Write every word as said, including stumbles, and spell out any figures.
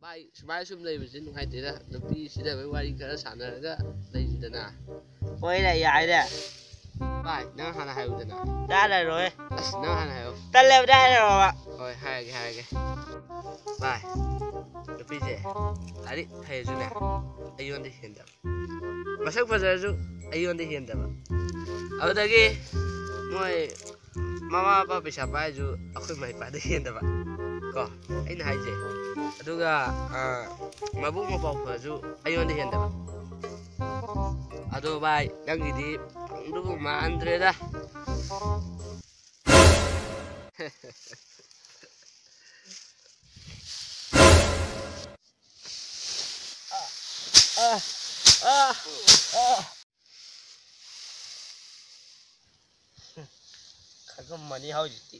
ꯚꯥꯏ, ꯁꯨꯃꯥꯏꯅ ꯁꯨꯝ ꯂꯩꯕꯁꯦ ꯅꯨꯡꯉꯥꯏꯇꯦꯗ꯫ ꯅꯨꯄꯤ ꯁꯤꯗꯕꯩ ꯋꯥꯔꯤ ꯈꯔ ꯁꯥꯟꯅꯔꯒ ꯂꯩꯁꯤꯗꯅ꯫ ꯍꯣꯏꯅꯦ, ꯌꯥꯏꯅꯦ꯫ ꯚꯥꯏ, ꯅꯪ ꯍꯥꯟꯅ ꯍꯥꯏꯌꯨꯗꯅ꯫ ꯇꯥꯔꯔꯣꯏ꯫ ꯑꯁ, ꯅꯪ ꯍꯥꯟꯅ ꯍꯥꯏꯌꯣ꯫ ꯇꯜꯂꯦꯕꯗ ꯍꯥꯏꯔꯛꯑꯣꯕ꯫ ꯍꯣꯏ, ꯍꯥꯏꯔꯒꯦ, ꯍꯥꯏꯔꯒꯦ꯫ ꯚꯥꯏ, ꯅꯨꯄꯤꯁꯦ ꯂꯥꯏꯔꯤꯛ ꯐꯩꯁꯨꯅꯦ, ꯑꯩꯉꯣꯟꯗ ꯍꯦꯟꯗꯕ꯫ ꯃꯁꯛ ꯐꯖꯔꯁꯨ ꯑꯩꯉꯣꯟꯗ ꯍꯦꯟꯗꯕ꯫ ꯑꯗꯨꯗꯒꯤ ꯃꯣꯏ ꯃꯃꯥ ꯃꯄꯥ ꯄꯩꯁꯥ ꯄꯥꯏꯔꯁꯨ ꯑꯩꯈꯣꯏ ꯏꯃꯥ ꯏꯄꯥꯗ ꯍꯦꯟꯗꯕ꯫ ꯀꯣ, ꯑꯩꯅ ꯍꯥꯏꯁꯦ꯫ ꯑꯗꯨꯒ, ꯑ, ꯃꯕꯨꯛ ꯃꯄꯥꯎ ꯐꯔꯁꯨ ꯑꯩꯉꯣꯟꯗ ꯍꯦꯟꯗꯕ꯫ ꯑꯗꯣ ꯚꯥꯏ, ꯅꯪꯒꯤꯗꯤ ꯐꯪꯗꯧꯕ ꯃꯥꯟꯗ꯭ꯔꯦꯗ꯫ ꯑ, ꯑ, ꯑ, ꯑ꯫ ꯈꯪꯉꯝꯃꯅꯤ ꯍꯧꯖꯤꯛꯇꯤ꯫